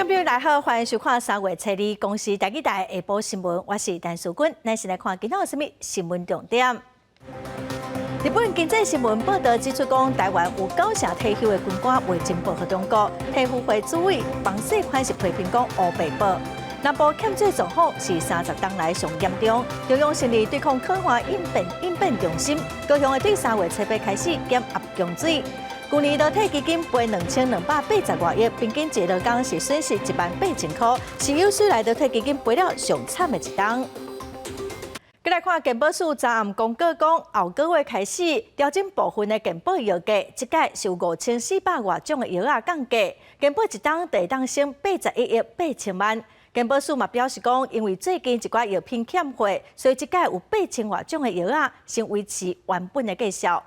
眾朋友大家好，歡迎收看三月初二公視台語台下晡新聞，我是陳淑君。咱先來看今仔有啥物新聞重點。日本經濟新聞報道指出，講台灣有九成退休的軍官未申報予中國，體輔會主委房世寬是批評講烏白報。南部欠水狀況是30冬來上嚴重，中央成立對抗可旱應變中心，高雄會對3月初8開始減壓供水。舊年勞退基金賠2280外億，平均一勞工是損失18,000箍，是有史來勞退基金賠了上慘的一冬。閣來看健保署昨暗公告講，後個月開始調整部分的健保藥價，這擺是有5400外種的藥仔降價，健保一冬就會當省81億8千萬。健保署嘛表示講，因為最近一寡藥品欠貨，所以這擺有8000外種的藥仔先維持原本的價數。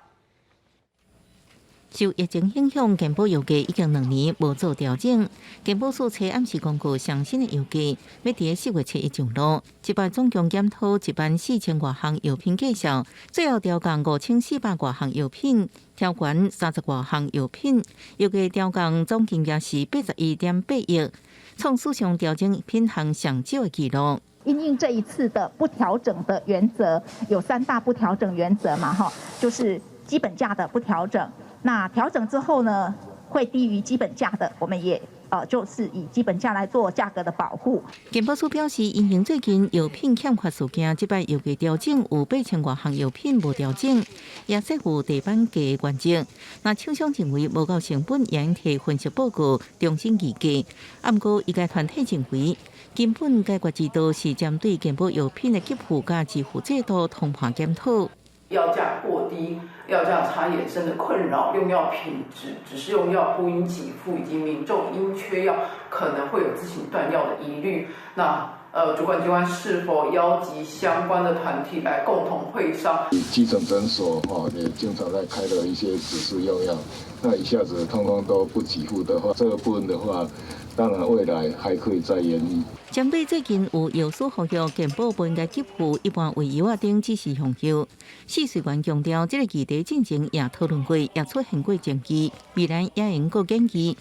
受疫情影響，健保藥價已經2年無做調整。健保署昨暗時公告上新的藥價，欲佇4月初1上路。這擺總共檢討1萬4千外項藥品價數，最後調降5400外項藥品，調懸30外項藥品，藥價調降總金額是81.8億，創史上調整品項上少的紀錄。因應這一次的不調整的原則，有三大不調整原則嘛，哈，就是基本價的不調整。那調整之後呢，會低於基本價的，我們也就是以基本價來做價格的保護。健保署表示，因應最近藥品欠缺事件，這擺藥價調整有8000外項藥品無調整，也設有地板價原則。若廠商認為無夠成本，會用提分析報告重新議價。毋過醫界團體認為，根本解決之道是針對健保藥品的給付佮支付制度通盤檢討。藥價過低、藥價差衍生的困擾、用藥品質、只是用藥不應給付，以及民眾因缺藥可能會有自行斷藥的疑慮。那主管機關是否邀集相關的團體來共同會商？基層診所哈也經常在開的一些指示用藥，那一下子通通都不給付的話，這個部分的話，當然未來還可以再研議。針對最近有藥師呼籲健保不應該給付一般胃藥仔等指示用藥，試水員強調，這個議題進前也討論過，也出現過爭議，未來也會閣研議。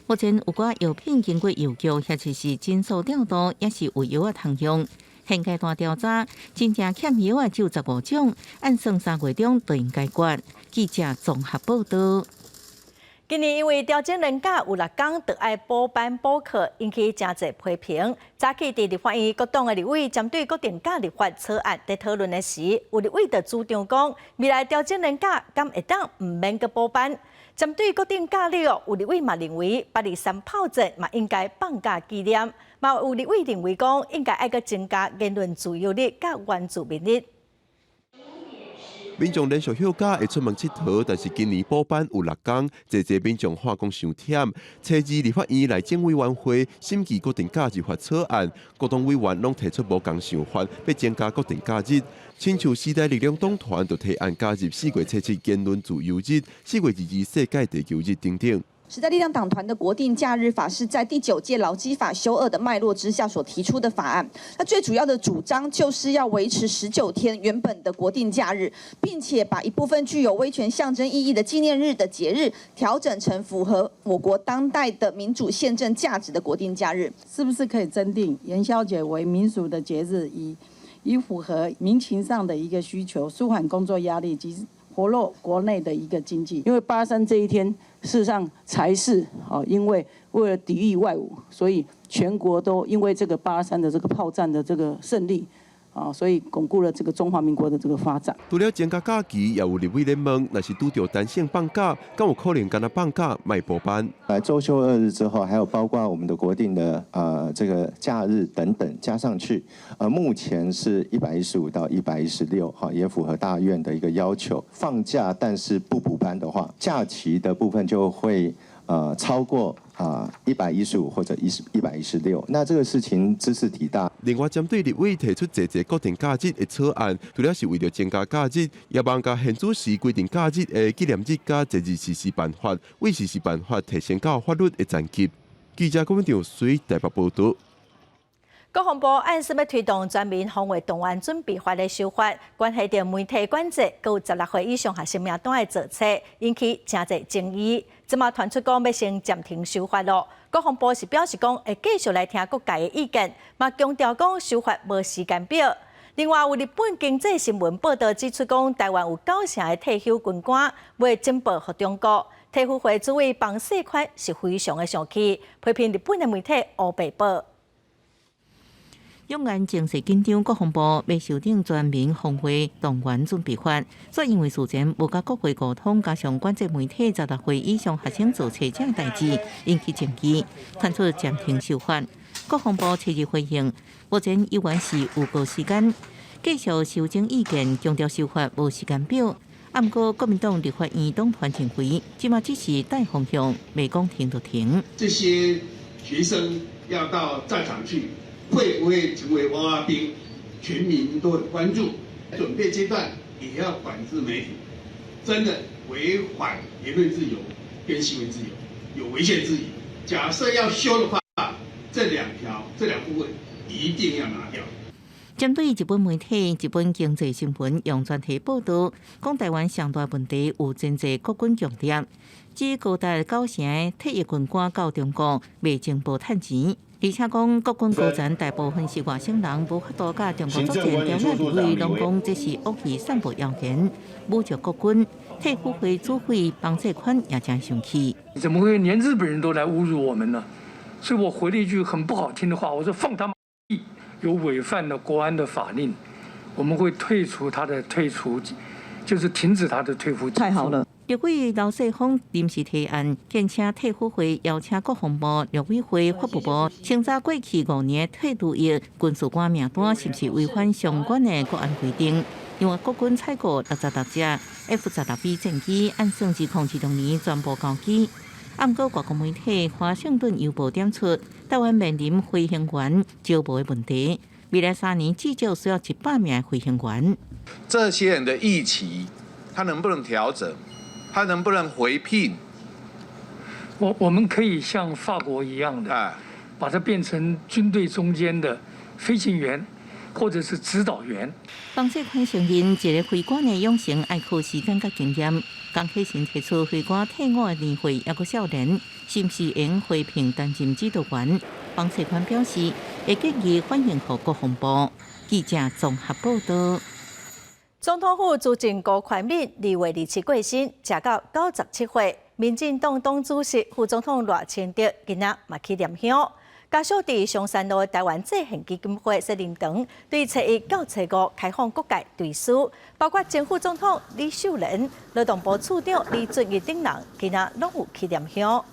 目前有寡藥品經過藥局或者是診所調度，也是有藥仔通用。現階段調查，真正欠藥仔只有15種，按算3月中就會解決。記者綜合報道。今年因為調整年假有6工著愛補班補課，引起誠濟批評。早起佇立法院各黨的立委針對國定假立法草案佇討論的時，有立委就主張講，未來調整年假敢會當毋免閣補班。針對國定假日哦，有立委嘛認為8·23炮戰嘛應該放假紀念，嘛有立委認為講應該愛閣增加言論自由日佮原住民日。民眾連續休假會出門𨑨迌，但是今年補班有6工，濟濟民眾喊講傷忝。初二立法院內政委員會審議國定假日法草案，各黨委員攏提出無仝想法，欲增加國定假日。親像時代力量黨團就提案加入4月初7言論自由日、4月22世界地球日等等。時代力量黨團的國定假日法是在第九屆勞基法修惡的脈絡之下所提出的法案。那最主要的主張就是要維持19天原本的國定假日，並且把一部分具有威權象徵意義的紀念日的節日調整成符合我國當代的民主憲政價值的國定假日。是不是可以增訂元宵節為民俗的節日，以符合民情上的一個需求，舒緩工作壓力及活絡國內的一個經濟？因為8·3這一天，事實上才是哦，因為為了抵禦外侮，所以全國都因為這個八三的這個炮戰的這個勝利，啊，所以鞏固了這個中華民國的這個發展。除了增加假期，也有立委咧問，若是拄著彈性放假，敢有可能干焦放假莫補班？來週休二日之後，還有包括我們的國定的這個假日等等加上去，目前是115到116，哈，也符合大院的一個要求。放假但是不補班的話，假期的部分就會超過啊115或者116，那這個事情茲事體大。另外，針對立委提出濟濟國定假日的草案，除了是為著增加假日，也望共現主時規定假日的紀念日佮節日實施辦法，為實施辦法提升到法律的層級。記者郭文長水台北報道。國防部按說欲推動全民防衛動員準備法的修法，關係著媒體管制，閣有16歲以上學生名單的造冊，引起誠濟爭議。這馬傳出講欲先暫停修法囉。國防部是表示講，會繼續來聽各界的意見，嘛強調講修法無時間表。另外，有日本經濟新聞報道指出，講台灣有九成的退休軍官未徵報予中國，退輔會主委彭世寬是非常的生氣，批評日本的媒體烏白報。兩岸情勢緊張，國防部欲修訂全民防衛動員準備法，煞因為事前無佮國會溝通，加上管制媒體十六歲以上學生做冊這代誌，引起爭議，傳出暫停修法。國防部初日回應，目前猶原是預告時間，繼續修正意見，強調修法無時間表。毋過國民黨立法院黨團認為，這馬只是帶方向，袂講停就停。這些學生要到戰場去，會不會成為娃娃兵？全民都很關注。準備階段也要管制媒體，真的違反言論自由跟新聞自由，有違憲之疑。假設要修的話，這兩條、這兩部分一定要拿掉。針對日本媒體、日本經濟新聞用專題報道，講台灣上大問題有真濟國軍共諜，指高達九成退役軍官到中國袂徵報趁錢，而且講國軍高層大部分是外省人，無法度佮中國作戰。中央立委攏講這是惡意散布謠言，侮辱國軍。退輔會主委彭世寬也誠生氣。怎麼會連日本人都來侮辱我們呢？所以我回了一句很不好聽的話，我說放他媽屁，有違反了國安的法令，我們會退出他的退出，就是停止他的退輔。太好了。立委劉世鋒臨時提案，建請退輔會邀請國防部、陸委會、法務部清查過去5年退伍役軍事官名單，是毋是違反相關的國安規定？另外，國軍採購66隻 F-16B 戰機，按算2026年全部交機。毋過，外國媒體《華盛頓郵報》點出，台灣面臨飛行員招無的問題，未來3年至少需要100名飛行員。這些人的役期，他能不能調整？他能不能回聘？我們可以像法國一樣的，把它變成軍隊中間的飛行員，或者是指導員。彭世寬承認，一個飛官的養成愛靠時間佮經驗。江啟臣提出，飛官退伍的年歲猶閣少年，是毋是應回聘擔任指導員？彭世寬表示，會建議反映予國防部。記者綜合報道。總統府資政辜寬敏2月27過身，食到97歲。民進黨黨主席、副總統賴清德今仔嘛去念香。家屬佇松山路的臺灣制憲基金會說靈堂，對初一到初五開放各界追思，包括前副總統呂秀蓮、勞動部次長李俊逸等人，今仔攏有去念香。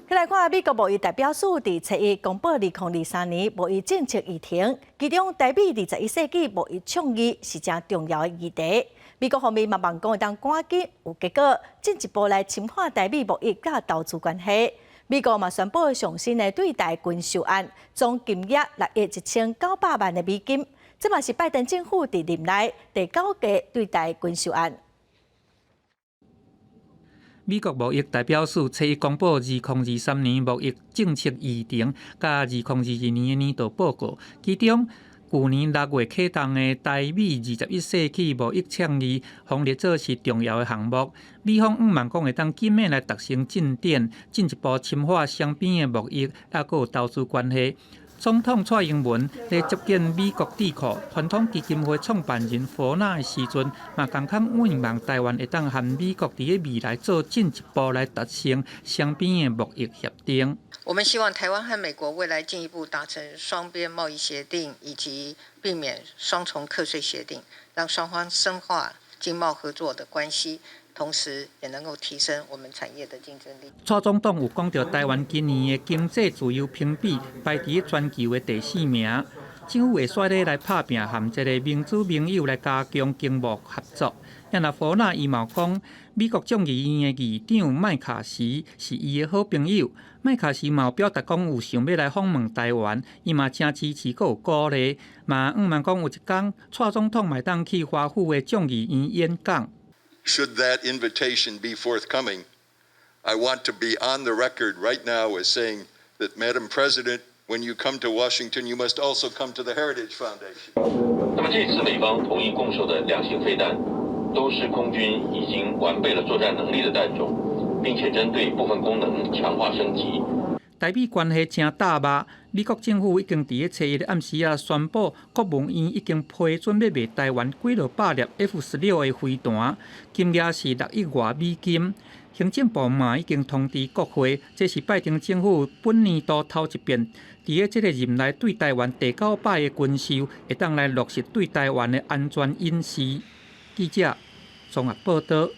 來看美國貿易代表處佇初一公布2023年貿易政策議程，其中台美21世紀貿易倡議是誠重要的議題。美國方面嘛望講會當趕緊有結果，進一步來深化台美貿易佮投資關係。美國嘛宣布上新的對台軍售案，總金額6億1900萬的美金，這嘛是拜登政府佇任內第九個對台軍售案。美國貿易代表處初一公布2023年貿易政策議程，佮2022年的年度報告，其中舊年6月啟動的台美21世紀貿易倡議，予列做是重要的項目。美方向望講會當緊密來達成進展，進一步深化雙邊的貿易，猶閣有投資關係。總統蔡英文咧接見美國智庫傳統基金會創辦人佛納的時陣，嘛共款向望台灣會當和美國佇咧未來做進一步來達成雙邊的貿易協定。我們希望台灣和美國未來進一步達成雙邊貿易協定，以及避免雙重課稅協定，讓雙方深化經貿合作的關係。同時也能夠提升我們產業的競爭力。蔡總統有講到，台灣今年的經濟自由評比排佇全球的第四名，政府會煞咧來拍拚，和這个民主盟友來加強經貿合作。啊若佛納伊嘛講，美國眾議院的議長麥卡錫是伊的好朋友。麥卡錫嘛有表達講有想欲來訪問台灣，伊嘛誠支持，閣有鼓勵，嘛向望講有一工，蔡總統嘛會當去華府的眾議院演講。 Should that invitation be forthcoming, I want to be on the record right now as saying that, Madam President, when you come to Washington, you must also come to the Heritage Foundation. 那麼這次美方同意供售的兩型飛彈，都是空軍已經完備了作戰能力的彈種。並且針對部分功能強化升級。台美關係誠焦肉，美國政府已經佇咧初一暗時仔宣布，國務院已經批准欲賣台灣幾落百粒 F-16的飛彈，金額是6億外美金。行政部嘛已經通知國會，這是拜登政府本年度頭一遍佇咧這个任內對台灣第九擺的軍售，會當來落實對台灣的安全隱私。記者綜合報導。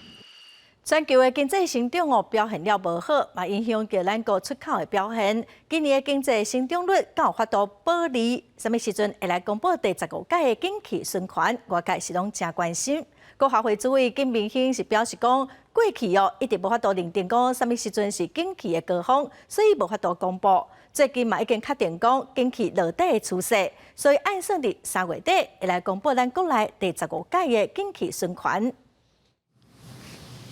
全球的經濟成長哦表現了無好，嘛影響著咱國出口的表現。今年的經濟成長率敢有法度保二？啥物時陣會來公布第十五屆的景氣循環？外界是攏誠關心。國發會主委金明興是表示講，過去哦一直無法度認定講啥物時陣是景氣的高峰，所以無法度公布。最近嘛已經確定講景氣落底的趨勢，所以按算佇3月底會來公布咱國內第十五屆的景氣循環。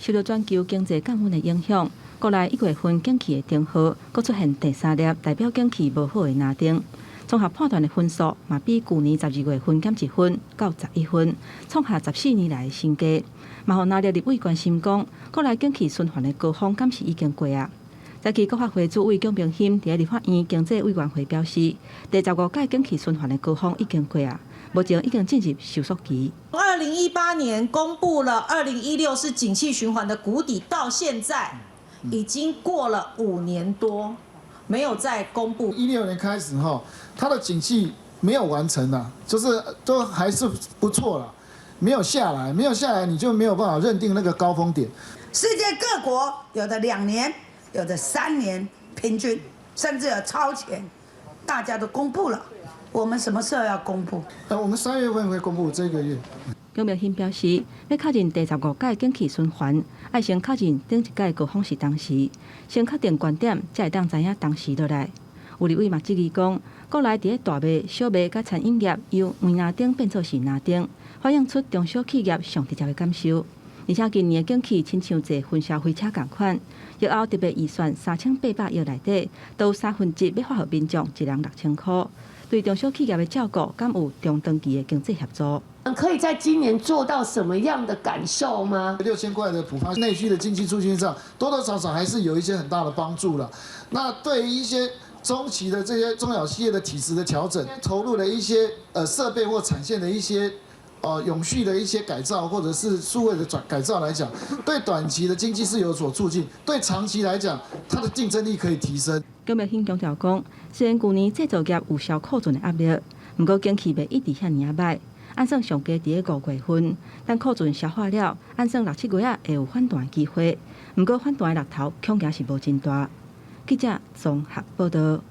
受著全球經濟降溫的影響，國內一月份景氣的燈號，閣出現第三粒代表景氣無好的藍燈。綜合判斷的分數嘛，比舊年12月份減1分到11分，創下14年來的新低。嘛，予藍綠立委關心講，國內景氣循環的高峰敢是已經過啊？早起國發會主委蔣明興佇立法院經濟委員會表示，第十五屆景氣循環的高峰已經過啊，目前已經進入收縮期。2018年公布了2016是景氣循環的谷底，到現在已經過了5年多，沒有再公布。16年開始哈，它的景氣沒有完成啊，就是都還是不錯了，沒有下來，沒有下來，你就沒有辦法認定那個高峰點。世界各國有的2年，有的3年平均，甚至有超前，大家都公布了。我們什麼時候要公布？我們3月份會公布這個月。蔣明興表示，欲確認第十五屆景氣循環，愛先確認頂一屆高峰是當時，先確定觀點，才會當知影當時落來。有立委嘛質疑講，國內佇咧大賣、小賣佮餐飲業由黃藍燈變做是藍燈，反映出中小企業上直接的感受。而且今年的景氣親像坐雲霄飛車仝款，疫後特別預算3800億內底，都有1/3欲發予民眾一人6000箍，對中小企業的照顧，敢有中長期的經濟協助？可以在今年做到什麼樣的感受嗎？6000塊的普發內需的經濟促進上，多多少少還是有一些很大的幫助了。那對於一些中期的這些中小企業的體質的調整，投入了一些設備或產線的一些永續的一些改造，或者是數位的轉改造來講，對短期的經濟是有所促進，對長期來講，它的競爭力可以提升。蔣明興強調講，雖然舊年製造業有銷庫存的壓力，毋過景氣袂一直遐爾仔䆀。按算上低佇咧5月份，等庫存消化了，按算六七月仔會有反彈的機會。毋過反彈的力頭恐驚是無真大。記者綜合報導。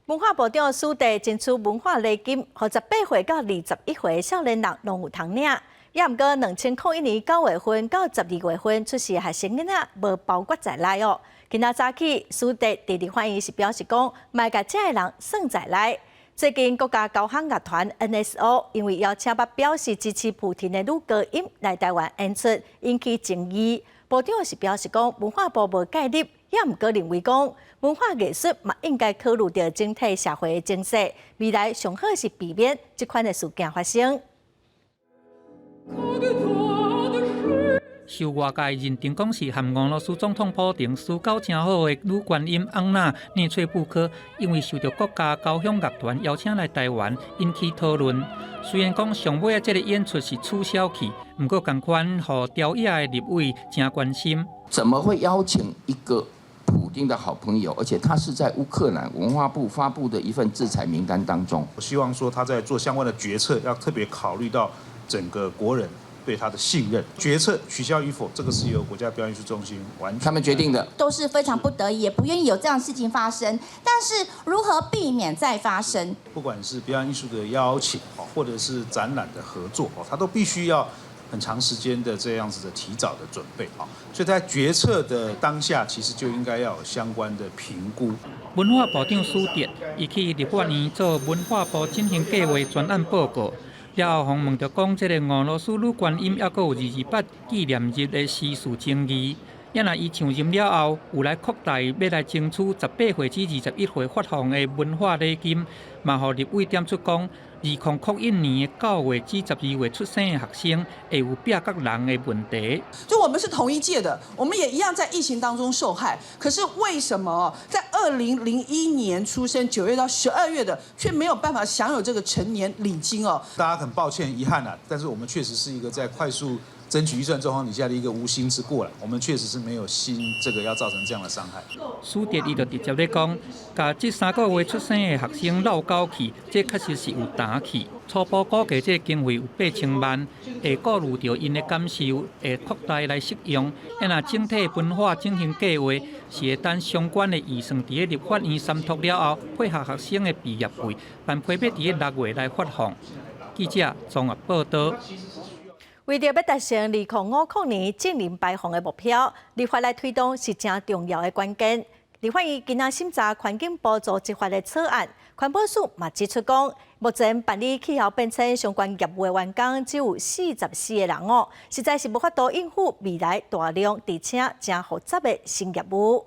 文化部長蘇棣爭取文化禮金，予18歲到21歲少年人攏有通領。也毋過2001年9月份到12月份出世學生囡仔無包括在內哦。今仔早起，蘇棣佇立法院是表示講，莫共這个人算在內。最近國家交響樂團 NSO 因為邀請捌表示支持普廷的女高音來台灣演出，引起爭議。部長是表示講，文化部無介入，也毋過認為講，文化藝術嘛應該考慮著整體社會的情勢，未來上好是避免這款的事件發生。受外界認定講是和俄羅斯總統普廷私交誠好的女高音昂娜涅翠布科，因為受著國家交響樂團邀請來台灣，引起討論。雖然講上尾仔這个演出是取消去，毋過仝款予朝野的立委誠關心。怎麼會邀請一個普丁的好朋友，而且他是在烏克蘭文化部發布的一份制裁名單當中。我希望說他在做相關的決策，要特別考慮到整個國人對他的信任。決策取消與否，這個是由國家表演藝術中心完全他們決定的，都是非常不得已，也不願意有這樣的事情發生。但是如何避免再發生？不管是表演藝術的邀請，或者是展覽的合作，他都必須要很長時間的這樣子的提早的準備啊。所以在決策的當下，其實就應該要有相關的評估。文化部長蘇棣伊去立法院做文化部振興計畫專案報告。了後，予問著講，這个俄羅斯女高音猶閣有228紀念日的時事爭議，也若伊上任了後，有來擴大欲來爭取18歲至21歲發放的文化禮金，嘛予立委點出講，2001年9月至12月出生的學生會有壁角人的問題。就我們是同一屆的，我們也一樣在疫情當中受害。可是為什麼在2001年出生9月到12月的，卻沒有辦法享有這個成年禮金哦？大家很抱歉、遺憾啊，但是我們確實是一個在快速爭取預算狀況底下的一個無心之過了。我們確實是沒有心這個要造成這樣的傷害。蘇哲伊就直接咧講，共這3個月出生的學生落勾去，這確實是有擔去。初步估計，這個經費有8000萬，會顧慮著𪜶的感受，會擴大來適用。啊，若整體文化振興計劃是會等相關的預算佇咧立法院審通了後，配合學生的畢業費，辦批欲佇咧6月來發放。記者綜合報道。為著欲達成2050年淨零排放的目標，立法來推動是誠重要的關鍵。立法院今仔審查環境部組織法的草案，環保署嘛指出講，目前辦理氣候變遷相關業務的員工只有44個人哦，實在是無法度應付未來大量而且誠複雜的新業務。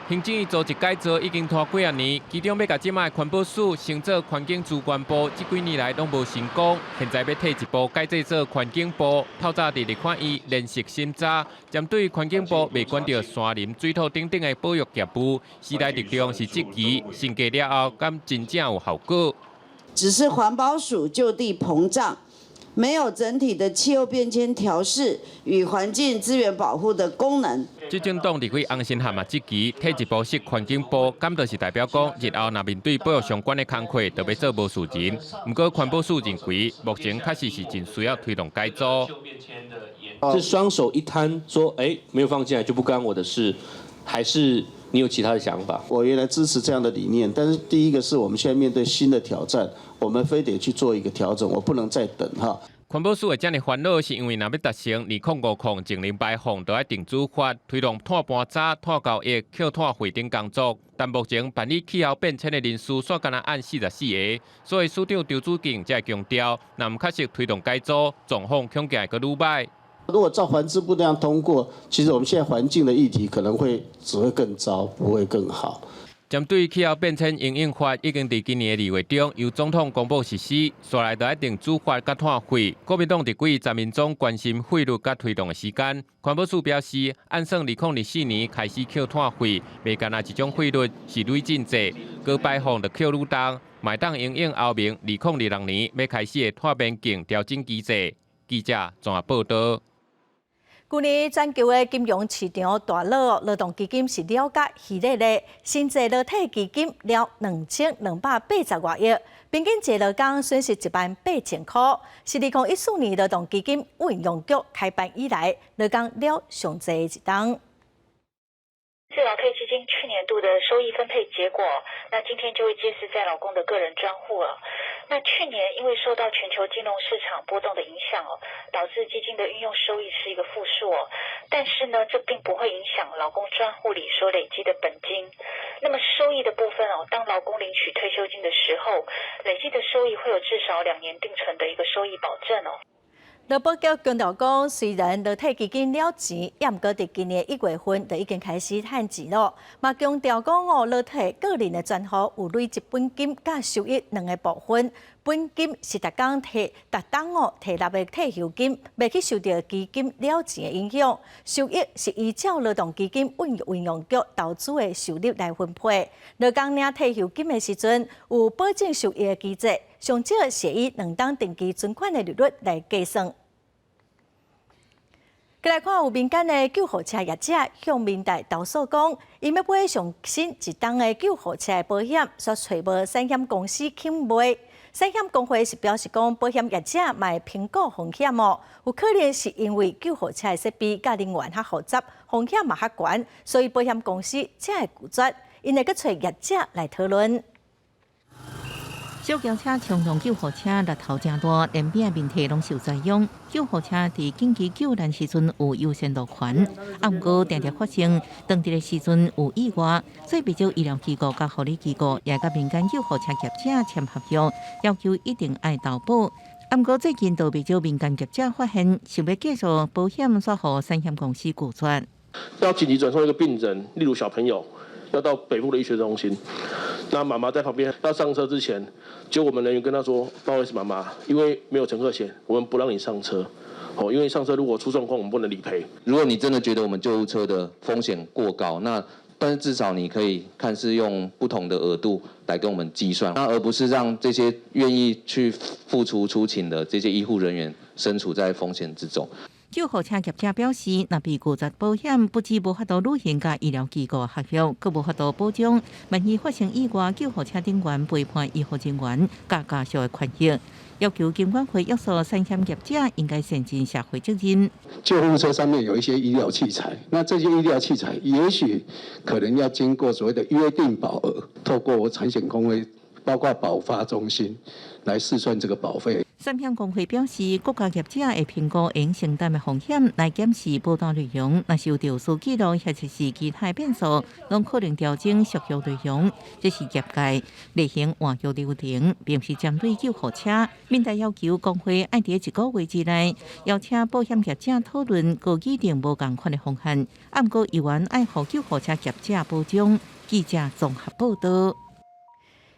行政院組織改造已經拖幾仔年，其中欲共這擺環保署升做環境資源部，這幾年來攏無成功。現在欲退一步改制做環境部，透早佇立法院連續審查，針對環境部袂管著山林、水土等等的保育業務，時代力量是質疑，升格了後，敢真正有效果？只是環保署就地膨脹，沒有整體的氣候變遷調適與環境資源保護的功能。執政黨立委洪申翰嘛質疑，退一步設環境部，敢就是代表講，日後若面對保育相關的工課，就欲做無事人。毋過環保署認為，目前確實是真需要推動改組。是雙手一攤，說：欸，沒有放進來就不關我的事，還是你有其他的想法？我原來支持這樣的理念，但是第一個是我們現在面對新的挑戰，我們非得去做一個調整，我不能再等哈。環保署會遮爾煩惱，是因為若欲達成2050淨零排放，就愛定主法推動碳盤查、碳交易、扣碳費等工作。但目前辦理氣候變遷的人數，煞干焦按44個，所以署長周子敬才會強調，若毋確實推動改組，狀況恐驚會閣愈䆀。如果照環資部那樣通過，其實我們現在環境的議題可能會只會更糟，不會更好。針對氣候變遷因應法已經佇今年的2月中由總統公布實施，紲來就愛定主法佮碳費。國民黨立委陳明忠關心費率佮推動的時間，環保署表示，按算2024年開始扣碳費，袂干焦一種費率是累進制，高排放就扣愈重，嘛會當因應歐盟2026年欲開始的碳邊境調整機制。記者綜合報道。舊年全球的金融市場大落，勞動基金是了甲稀咧咧，新制勞退基金了2280外億，平均一個勞工損失18,000箍，是2014年勞動基金運用局開辦以來，勞工了上濟的一冬。是勞退基金去年度的收益分配結果，那今天就會揭示在勞工的個人專戶了。那去年因為受到全球金融市場波動的影響哦，導致基金的運用收益是一個負數哦。但是呢，這並不會影響勞工專戶裡所累積的本金。那麼收益的部分哦，當勞工領取退休金的時候，累計的收益會有至少2年定存的一個收益保證哦。勞保局強調講，雖然勞退基金了錢，也毋過佇今年1月份就已經開始趁錢咯。嘛強調講哦，勞退個人的專戶有累積本金佮收益兩个部分，本金是逐工提逐冬哦提納的退休金，袂去受著基金了錢的影響。收益是依照勞動基金運用局投資的收入來分配。勞工領退休金的時陣，有保證收益的機制，上少是以2冬定期存款的利率來計算。過來看，有民間的救護車業者向民代投訴講，𪜶欲買上新一冬的救護車的保險，卻揣無產險公司肯賣。產險公會是表示講，保險業者嘛會評估風險哦，有可能是因為救護車的設備佮人員較複雜，風險嘛較懸，所以保險公司才會拒絕。𪜶會閣揣業者來討論。小轎車衝撞救護車，力頭誠大，連邊的面體攏受災殃。救護車佇緊急救難時陣有優先路權，啊，毋過定定發生當地的時陣有意外，所以不少醫療機構佮護理機構也佮民間救護車業者簽合約，要求一定愛投保。啊，毋過最近都袂少民間業者發現，想欲繼續保險，煞予產險公司拒絕。要緊急轉送一個病人，例如小朋友，要到北部的醫學中心，那媽媽在旁邊，要上車之前，就我們人員跟他說：不好意思，媽媽，因為沒有乘客險，我們不讓你上車。哦，因為上車如果出狀況，我們不能理賠。如果你真的覺得我們救護車的風險過高，那但是至少你可以看是用不同的額度來跟我們計算，那而不是讓這些願意去付出出勤的這些醫護人員身處在風險之中。救護車業者表示，若被拒絕保險，不止無法度履行佮醫療機構合約，閣無法度保障萬一發生意外，救護車頂懸陪伴醫護人員佮家屬的權益。要求金管會約束產險業者應該善盡社會責任。救護車上面有一些醫療器材，那這些醫療器材也許可能要經過所謂的約定保額，透過產險公會，包括保發中心來試算這個保費。產險公會表示，各家業者會評估應承擔的風險來檢視保單內容，若是有特殊記錄或者是其他變數，攏可能調整續約內容。這是業界例行換約流程，並毋是針對救護車。民代要求公會愛佇一個月之內邀請保險業者討論佮擬定無仝款的方案，毋過猶原愛予救護車業者保障。記者綜合報道。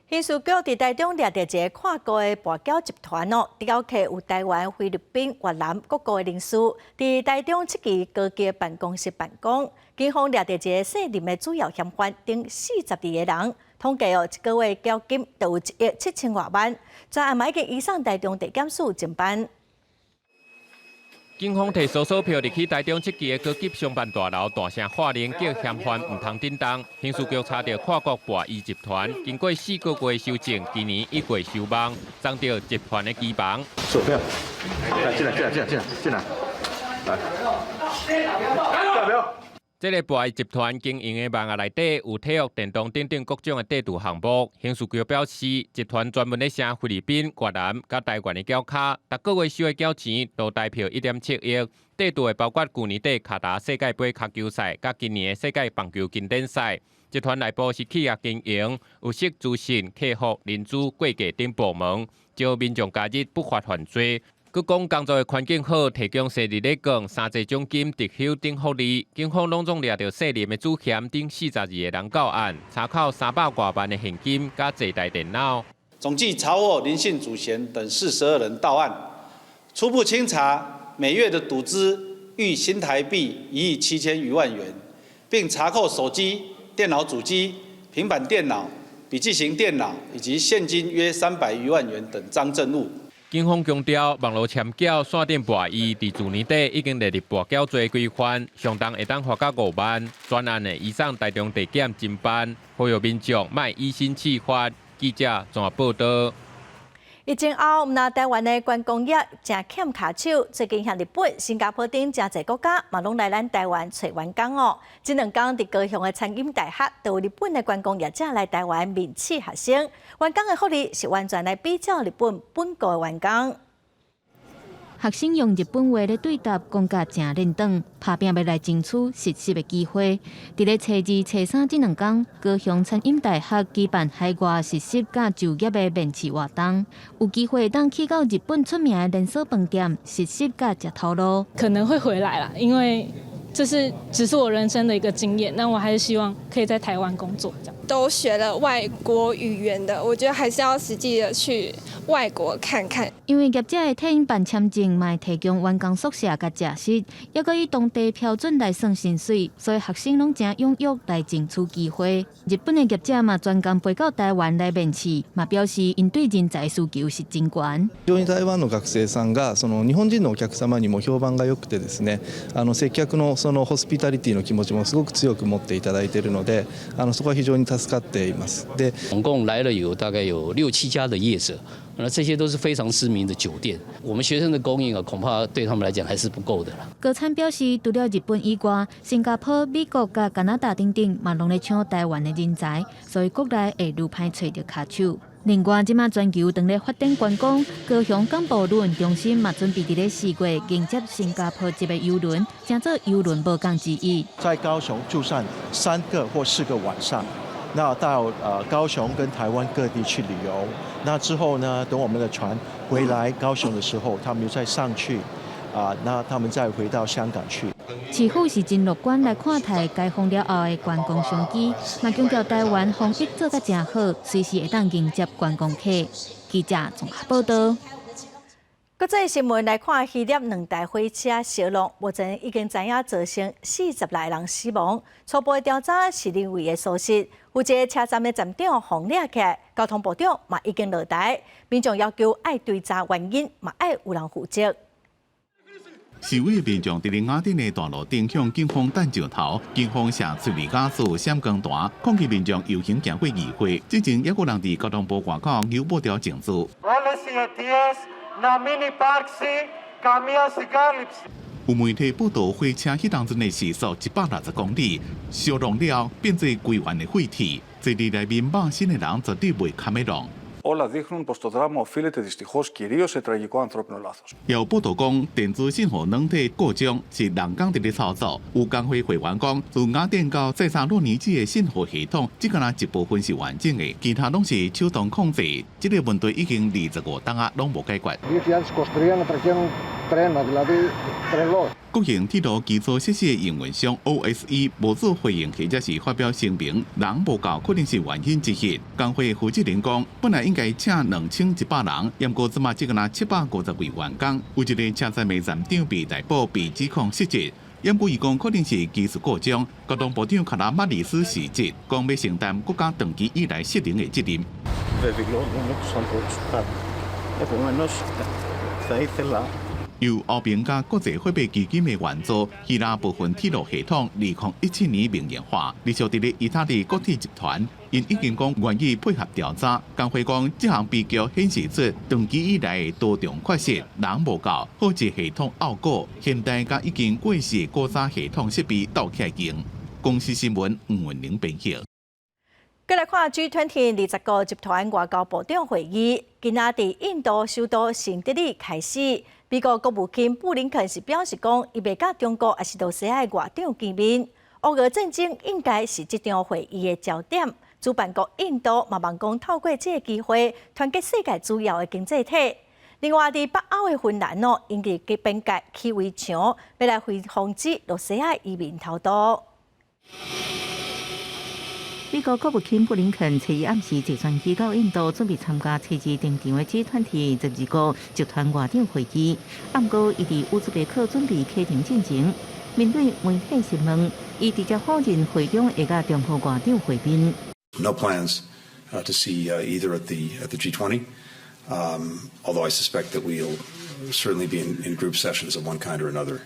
刑事局佇台中掠著一个跨國的跋筊集團哦，佇勾結有台灣、菲律賓、越南各國的人士，佇台中七期高級辦公室辦公。警方掠著一个姓林的主要嫌犯，等42个人，統計哦，一個月繳金就有1億7千外萬，專案嘛已經移送台中地檢署偵辦。警方提搜索票入去台中七期的高級商辦大樓，大聲喝令叫嫌犯毋通振動。刑事局查著跨國跋筊集團，經過4個月搜證，今年1月收網，贓著集團的機房。索票，來進來進來進來進來進來，來。這个跋筊集團經營的網仔內底有體育、電動等等各種的短賭項目。刑事局表示，集團專門咧寫菲律賓、越南佮台灣的繳卡，逐個月收的繳錢都代表1.7億。短賭的包括舊年底卡達世界盃跤球賽，佮今年的世界棒球經典賽。集團內部是企業經營，有設資訊、客服、人資、會計等部門，招民眾加入不法犯罪。閣講工作的環境好，提供生日禮券、三節獎金、特休等福利。警方攏總掠著姓林的主嫌等42个人到案，查扣300外萬的現金佮濟台電腦。總計查獲林姓主嫌等42人到案，初步清查每月的賭資逾新台幣1億7千餘萬元，並查扣手機、電腦主機、平板電腦、筆記型電腦以及現金約300餘萬元等贓證物。警方強調，網路簽繳、線頂跋筊，佇去年底已經列入跋筊罪規範，上重會當罰到5萬。專案會移送台中地檢偵辦，呼籲民眾莫以身試法。記者綜合報道。疫情後，毋但台灣的觀光業誠欠跤手，最近像日本、新加坡等誠濟國家嘛，攏來咱台灣揣員工哦。這兩工佇高雄的餐飲大學，就有日本的觀光業者來台灣面試學生，員工的福利是完全來比照日本本國的員工。學生用日本話咧對答，講甲誠輪轉，拍拚欲來爭取實習的機會。佇咧初二、初三這兩工，高雄餐飲大學舉辦海外實習佮就業的面試活動，有機會當去到日本出名的連鎖飯店實習佮食頭路。可能會回來啦，因為這是只是我人生的一個經驗，那我還是希望可以在台灣工作。這樣都學了外國語言的，我覺得還是要實際的去外國看看。因為業者會替𪜶辦簽證，嘛會提供員工宿舍佮食食，猶閣以當地標準來算薪水，所以學生攏誠踴躍來爭取機會。日本的業者嘛專工飛到台灣來面試，嘛表示𪜶對人才需求是真懸。非常に台灣の學生さんがその日本人のお客様にも評判が良くてですね、接客のそのホスピタリティの気持ちもすごく強く持っていただいているので、そこは非常に助かっています。で，總共來了有大概有六七家的業者，那這些都是非常知名的酒店。我們學生的供應啊，恐怕對他們來講還是不夠的啦。高參表示，除了日本以外，新加坡、美國佮加拿大等等，嘛攏咧搶台灣的人才，所以國內會愈歹揣著跤手。另外，這馬全球當咧發展觀光，高雄港部旅運中心嘛準備佇咧4月迎接新加坡籍的郵輪，成做郵輪母港之一。在高雄住上3個或4個晚上，那到高雄跟台灣各地去旅遊。那之後呢，等我們的船回來高雄的時候，他們又再上去，啊，那他們再回到香港去。市府是真樂觀來看待解封了後的觀光商機，嘛強調台灣防疫做甲誠好，隨時會當迎接觀光客。記者綜合報道。國際新聞來看，希臘兩台火車相挏，目前已經知影造成46人死亡。初步的調查是人為的疏失，負責車站的站長予掠起來，交通部長嘛已經落台，民眾要求愛追查原因，嘛愛有人負責。示威民眾佇咧雅典的大路頂向警方擲石頭，警方射催淚瓦斯、閃光彈，抗議民眾遊行行過議會，之前猶閣有人佇交通部外口扭布條靜坐。 Να μην υπάρξει καμία συγκάλυψη. 有媒體報道，火車彼當陣的時速160公里，相撞了變做規原的廢鐵，坐佇內面肉身的人絕對袂堪會弄。 Όλα δείχνουν πως το δράμα οφείλεται δυστυχώς κυρίως σε τραγικό ανθρώπινο λάθος. 有報道講，電子信號軟體故障是人工佇咧操作。有工會會員講，自雅典到塞薩洛尼基的信號系統，只敢若一部分是完整的，其他攏是手動控制。這個問題已經25冬仔，攏無解決。 2023 να τρεχαίνουν τρένα, δηλαδή τρελό. 國營鐵路基礎設施的營運商 OSE 無做回應，或者是發表聲明，人無夠可能是原因之一。工會負責人講，本來應該請2100人，毋過這馬只敢若750位員工。有一个車站的站長被逮捕，被指控失職。毋過伊講可能是技術故障。交通部長卡拉馬里斯辭職，講欲承擔國家長期以來失靈的責任。 Βεβηλώνουμε τους ανθρώπους που χάθηκαν. Επομένως, θα ήθελα 由歐盟佮國際貨幣基金的援助，希臘部分鐵路系統2017年民營化，而且佇咧意大利國鐵集團，𪜶已經講願意配合調查。工會講，這項悲劇顯示出長期以來的多重缺失，人無夠，導致系統拗故，現代佮已經過時古早系統設備鬥起來用。公視新聞吳文玲編譯。過來看 G20 20個集團外交部長會議，今仔佇印度首都新德里開始。美國國務卿布林肯是表示講，伊欲佮中國抑是羅西亞的外長見面。烏俄戰爭應該是這場會議的焦點。主辦國印度嘛望講透過這個機會，團結世界主要的經濟體。另外，佇北歐的芬蘭哦，𪜶佇邊界起圍牆，欲來防止羅西亞移民偷渡。美國國務卿布林肯初一暗時坐專機到印度，準備參加初二登場的 G20 22個集團外長會議。毋過，伊佇烏茲別克準備啟程進前，面對媒體詢問，伊直接否認會中會佮中國外長會面。 No plans to see either at the G20, although I suspect that we'll certainly be in group sessions of one kind or another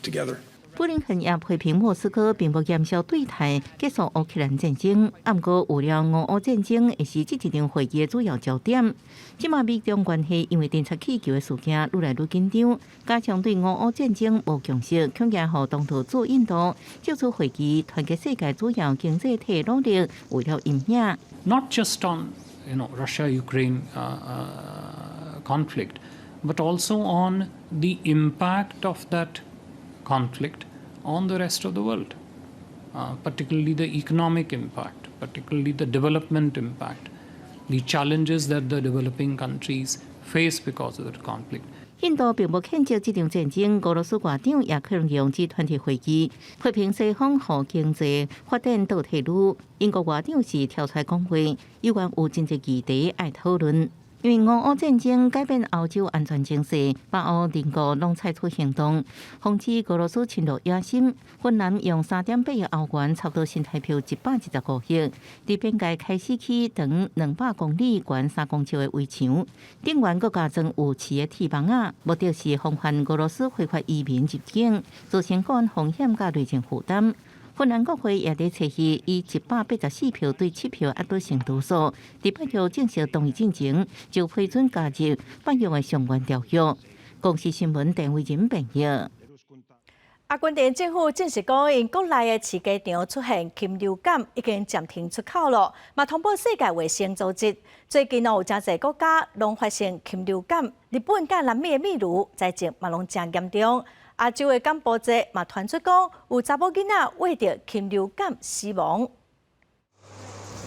together. 布林肯也批評莫斯科並無嚴肅對待結束烏克蘭戰爭，毋過預料俄烏戰爭會是這一場會議的主要焦點。這馬美中關係因為偵測氣球的事件愈來愈緊張，加上對俄烏戰爭無共識，恐驚予東道主印度借此會議團結世界主要經濟體努力為了陰影。 Not just on Russia-Ukraine conflict, but also on the impact of that conflict on the rest of the world, particularly the economic impact, particularly the development impact, the challenges that the developing countries face because of the conflict. 印度並無譴責這場戰爭，俄羅斯外長也可能用 G20 會議批評西方予經濟發展倒退嚕。英國外長是跳出來講話，有關有真濟議題愛討論。因為俄烏戰爭改變歐洲安全情勢，北歐鄰國攏採取行動，防止俄羅斯侵略野心。芬蘭用3.8億歐元，差不多新台幣115億，佇邊界開始起長200公里、懸3公尺的圍牆，頂懸閣加裝有刺的鐵網仔，目的是防範俄羅斯非法移民入境，造成國安風險佮累進負擔。芬蘭國會也佇初二以184票對7票壓倒性多數，佇北約正式動議進前就批准加入北約的相關條約。公視新聞鄧慧仁編譯。阿根廷政府證實講，𪜶國內的飼雞場出現禽流感，已經暫停出口了，嘛通報世界衛生組織。最近有誠濟國家攏發生禽流感，日本佮南美的秘魯災情嘛攏誠嚴重。亞洲的柬埔寨嘛傳出講，有查某囡仔罹著禽流感死亡。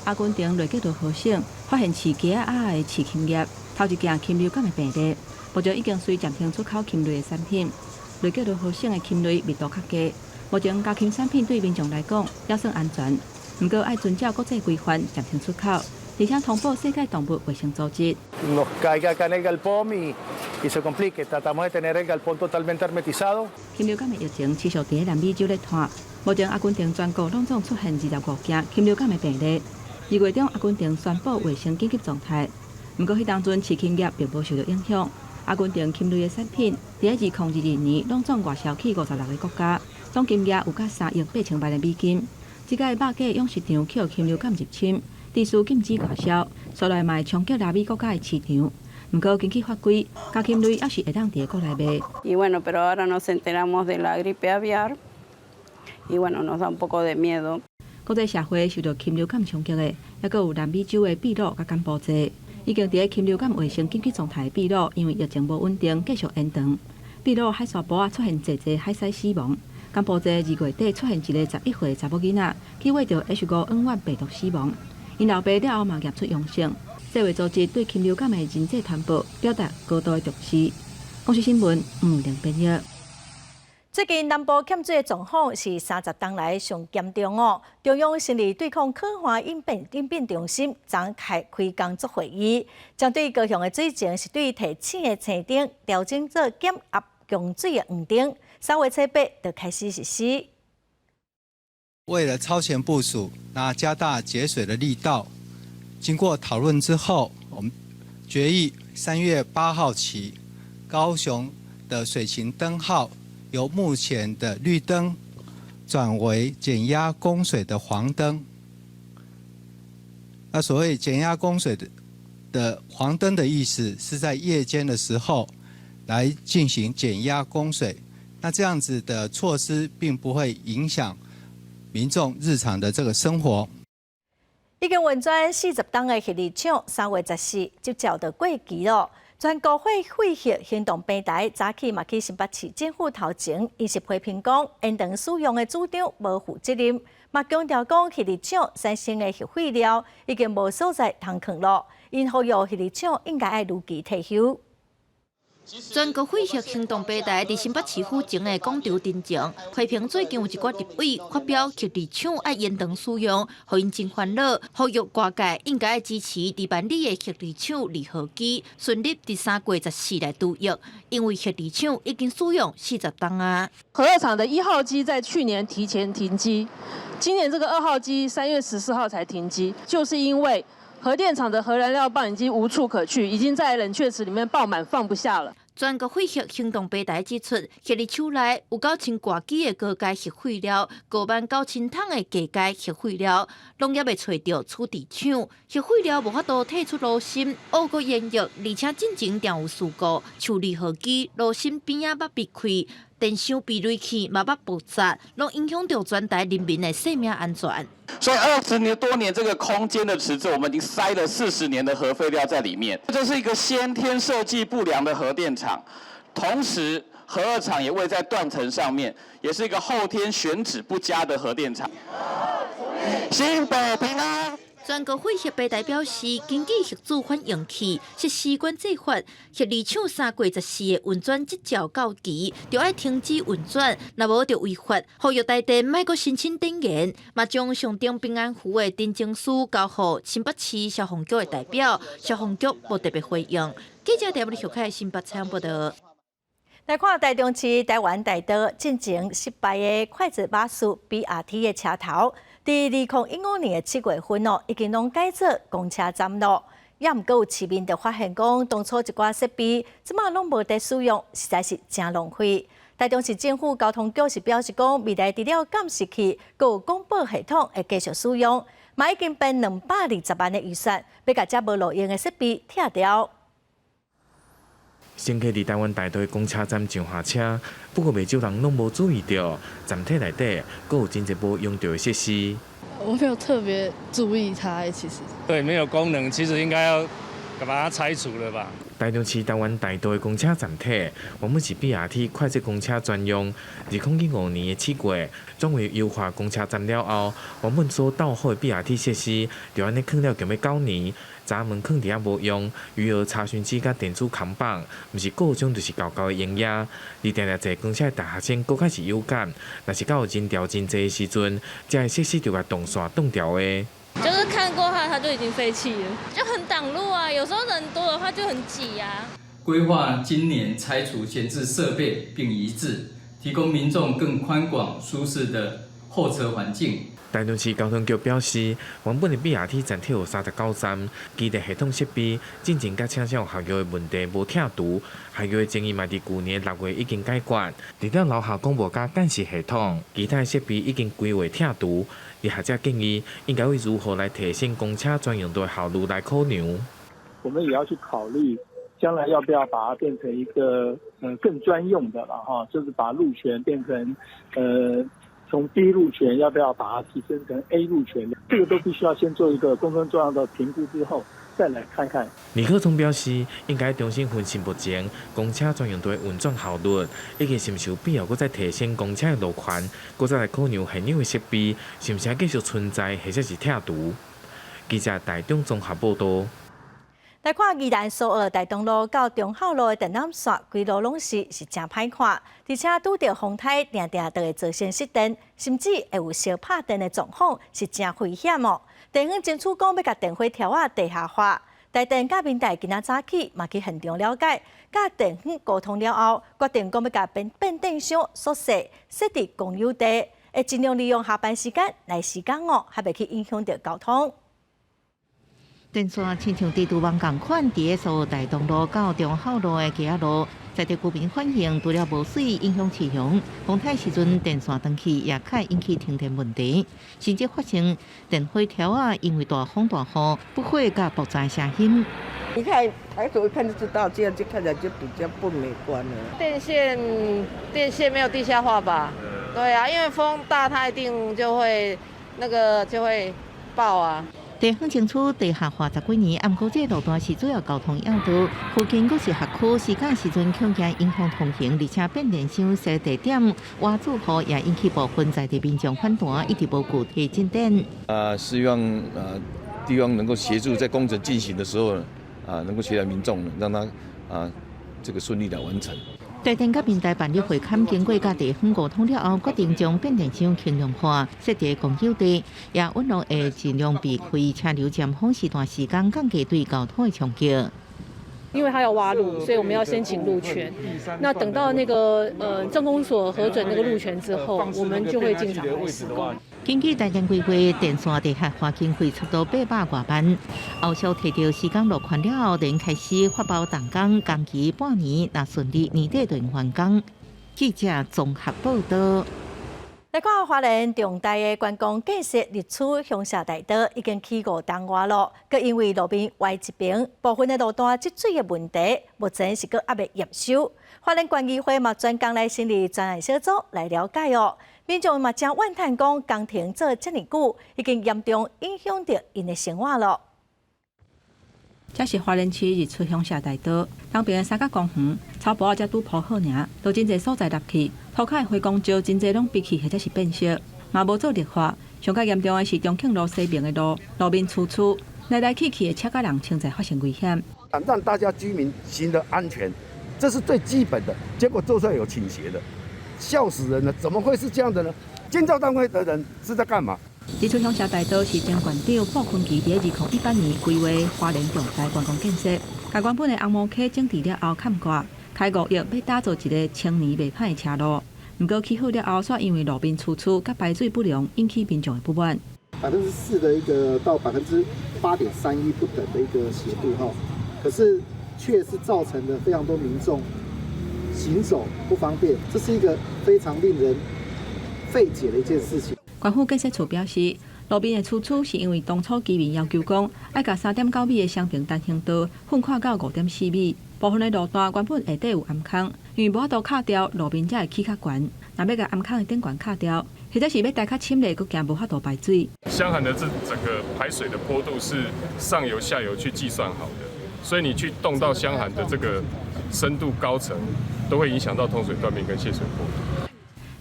阿根廷內格羅河省發現飼雞仔鴨的畜禽業頭一件禽流感的病例，目前已經隨暫停出口禽類的產品。內格羅河省的禽類密度較低，目前家禽產品對民眾來講猶算安全，毋過愛遵照國際規範暫停出口，而且通報世界動物衛生組織。 Nos caiga acá en el galpón y se complique. Tratamos de tener el galpón totalmente hermetizado. 禽流感的疫情持續佇咧南美洲咧湠，目前阿根廷全國攏總出現25件禽流感的病例。2月中，阿根廷宣布衛生緊急狀態，毋過彼當陣畜禽業並無受到影響。阿根廷禽類的產品，佇咧2022年攏總外銷去56個國家，總金額有甲3億8千萬的美金。這擺肉雞養殖場予禽流感入侵，致使禁止外銷，所來嘛會衝擊拉美國家的市場。毋過根據法規，家禽類猶是會當佇國內賣。 Y bueno, pero ahora nos enteramos de la gripe aviar y bueno, nos da un poco de miedo. 國際社會受到禽流感衝擊的，猶閣有南美洲的秘魯佮柬埔寨，已經佇咧禽流感衛生緊急狀態的秘魯，因為疫情無穩定，繼續延長。秘魯海沙埔仔出現濟濟海獅死亡，柬埔寨2月底出現一个11歲查某囡仔去餵著 H5N1 病毒死亡，𪜶老爸了後嘛驗出陽性。世衛組織對禽流感的人際傳播表達高度的重視。公視新聞吳玲編譯。最近南部欠水的狀況是30冬來上嚴重哦。中央成立對抗可旱應變應變中心，昨開工作會議，針對高雄的水情是對提醒的青燈調整做減壓供水的黃燈，3月初8就開始實施。為了超前部署，那加大節水的力道，經過討論之後，我們決議3月8號起，高雄的水情燈號由目前的綠燈轉為減壓供水的黃燈。那所謂減壓供水的黃燈的意思，是在夜間的時候來進行減壓供水。那這樣子的措施並不會影響民眾日常的這個生活。已經運轉40冬的核二廠，3月14執照就過期囉。全國廢核行動平台早起嘛去新北市政府頭前，伊是批評講延長使用的主張無負責任，嘛強調講核二廠產生的核廢料已經無所在通囥囉，𪜶呼籲核二廠應該愛如期退休。全國廢核行動平台佇新北市府前的廣場陳情，批評最近有一寡立委發表核二廠愛延長使用，予𪜶真煩惱。呼籲外界應該支持佇萬里的核二廠二號機順利佇3月14來除役，因為核二廠已經使用40冬啊。核二廠的一號機在去年提前停機，今年這個二號機3月14號才停機，就是因為核電廠的核燃料棒已經無處可去，已經在冷卻池裡面爆滿，放不下了。全國廢核行動平台指出，核二廠內有9000外機的高階核廢料，5萬9千桶的低階核廢料，攏猶未揣著處置場。核廢料無法度退出爐心，烏閣延役，而且進前定有事故，像二號機爐心邊仔捌被開，電箱避雷器嘛捌爆炸，攏影響著全台人民的生命安全。所以20多年這個空間的池子，我們已經塞了40年的核廢料在裡面。這是一個先天設計不良的核電廠，同時核二廠也位在斷層上面，也是一個後天選址不佳的核電廠。新北平安。全國廢核平台表示，根據核子反應器設施管制法，核二廠3月14的運轉執照到期，就愛停止運轉，若無就違法。呼籲台電莫閣申請展延，嘛將象徵平安符的陳情書交予新北市消防局的代表，消防局無特別回應。記者台北小開新北採訪報道。來看台中市台灣大道進前失敗的快捷巴士 BRT 的車頭，佇2015年的7月份哦，已經攏改做公車站囉。也毋過有市民就發現講，當初一寡設備這馬攏無佇使用，實在是誠浪費。台中市政府交通局是表示講，未來除了監視器，閣有廣播系統會繼續使用，嘛已經編220萬的預算，欲共遮無路用的設備拆掉。乘客佇台灣大道公車站上下車，不過袂少人攏無注意著，站體內底閣有真濟無用著的設施。我沒有特別注意它，其實。對，沒有功能，其實應該要把它拆除了吧。台中市台灣大道的公車站體，原本是 BRT 快捷公車專用。2005年的7月，轉為優化公車站了後，原本所鬥好的 BRT 設施，就按呢囥了將欲9年，閘門囥佇遐無用，餘額查詢機佮電子扛棒，毋是故障就是舊舊的營業。而定定坐公車的大學生閣較是有感，若是到人潮真濟的時陣，這个設施就共斷線斷掉的。就是看過它，它就已經廢棄了，就很擋路啊。有時候人多的話就很擠啊。規劃今年拆除閒置設備並移置，提供民眾更寬廣舒適的候車環境。台中市交通局表示，原本的 BRT 站體有39站，基地系統設備進前佮車廂學校的問題無拆除，學校的爭議嘛佇舊年6月已經解決。除了樓下廣播佮監視系統，其他的設備已經規劃拆除。而學者建議，應該會如何來提升公車專用道效率來考量。我們也要去考慮，將來要不要把它變成一個更專用的了哈，就是把路權變成從 B 路權要不要把它提升成 A 路權，這個都必須要先做一個工程狀況的評估之後，再來看看。李克聰表示，應該重新分析目前公車專用道的運轉效率，以及是毋是有必要閣再提升公車的路權，閣再來考量現有的設備是毋是還繼續存在，或者是拆除。記者台中綜合報道。來看宜蘭蘇澳大東路到忠孝路的電纜線，規路攏是誠歹看，而且拄著風颱，定定都會造成失電，甚至會有相拍電的狀況，是誠危險哦。地方爭取講欲共電火柱仔地下化，台電佮民代今仔早起嘛去現場了解，佮地方溝通了後，決定講欲共變電箱縮細設佇公有地，會盡量利用下班時間來施工哦，較袂去影響著交通。電線親像蜘蛛網仝款，佇咧蘇澳大東路到忠孝路的街仔路，在地居民反映，除了無媠影響市容，風颱時陣電線斷去也較會引起停電問題，甚至發生電火柱仔因為大風大雨不火佮爆炸聲音。你看抬頭一看就知道，這樣就看起來就比較不美觀了。電線沒有地下化吧？對啊，因為風大，它一定就會那個就會爆啊。地方爭取地下化十幾年，毋過這路段是主要交通要道，附近閣是學區，時間時陣恐驚影響通行，而且變電箱設地點挖住戶也引起部分在地民眾反彈，一直無具體進展。啊，希望啊地方能夠協助在工程進行的時候，啊能夠協調民眾，讓他啊這個順利的完成。台電佮民代辦理會勘，經過佮地方溝通了後，決定將變電箱輕量化，設佇公有地，也允諾會盡量避開車流尖峰時段時間，降低對交通的衝擊。因為他要挖路，所以我們要申請路權。那等到那個鎮公所核准那個路權之後，我們就會進場來施工。根據台電規劃，電線地下化經費差不多800外萬。後續提著施工路權了後，便開始發包動工，工期半年，若順利年底就完工。記者綜合報道。來看花蓮重大的觀光建設日出鄉社大道已經起5冬外咯，閣因為路面歪一邊，部分的路段積水的問題，目前是閣猶未驗收。花蓮縣議會嘛專工來成立專案小組來了解哦。民眾嘛誠怨嘆講，工程做遮爾久，已經嚴重影響著𪜶的生活咯。這是花蓮市日出鄉社大道東邊的三角公園，草埔仔才拄鋪好爾，都真濟所在立去，塗跤的花崗石真濟攏悲去或者是變色，嘛無做綠化。上較嚴重的是中慶路西邊的路，路面崎嶇，來來去去的車佮人，潛在發生危險。讓大家居民行得安全，這是最基本的。結果做出來有傾斜的，笑死人了！怎麼會是這樣的呢？建造單位的人是在幹嘛？日出鄉社大道是前縣長傅崐萁佇2018年規劃花蓮重大觀光建設，共原本的紅毛溪整治了後崁蓋，開5億欲打造一个千年袂歹的車路。毋過起好了後，煞因為路面崎嶇佮排水不良，引起民眾的不滿。 4%的一個到8.31%不等的一個斜度哈，可是卻是造成了非常多民眾行走不方便，這是一個非常令人費解的一件事情。縣府建設處表示，路面的崎嶇是因為當初居民要求講，愛共3.9米的雙爿單行道擴寬到5.4米，部分的路段原本下底有頷孔，因為無法度敲掉，路面才會起較懸。若欲共頷孔的頂懸敲掉，或者是欲開較深咧，閣驚無法度排水。箱涵的這整個排水的坡度是上游下游去計算好的。所以你去動到箱涵的這個深度高層，都會影響到通水斷面跟洩水坡。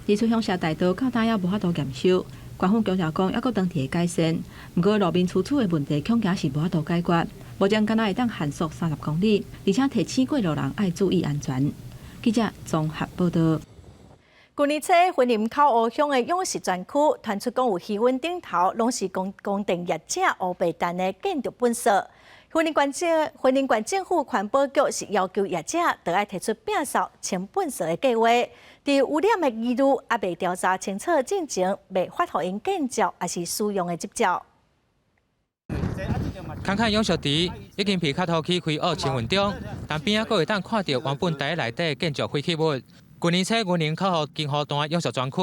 指出響社大道到今猶無法度驗收，官方強調講猶閣當佇咧改善，毋過路面出土的問題恐驚是無法度解決。目前敢若會當限速30公里，而且提醒過路人愛注意安全。記者綜合報道。舊年初，雲林口湖鄉的養殖專區傳出講有魚塭頂頭攏是工電業者烏白擲的建築糞埽。雲林縣政府環保局是要求業者著愛提出摒掃清糞埽的計劃。佇污染的疑慮猶未調查清楚進前，袂發予𪜶建造抑是使用的執照。看看養殖池已經被較土起開挖清運中，但邊仔閣會當看著原本池內底建築廢棄物。舊年初，雲林口湖金湖段養殖專區，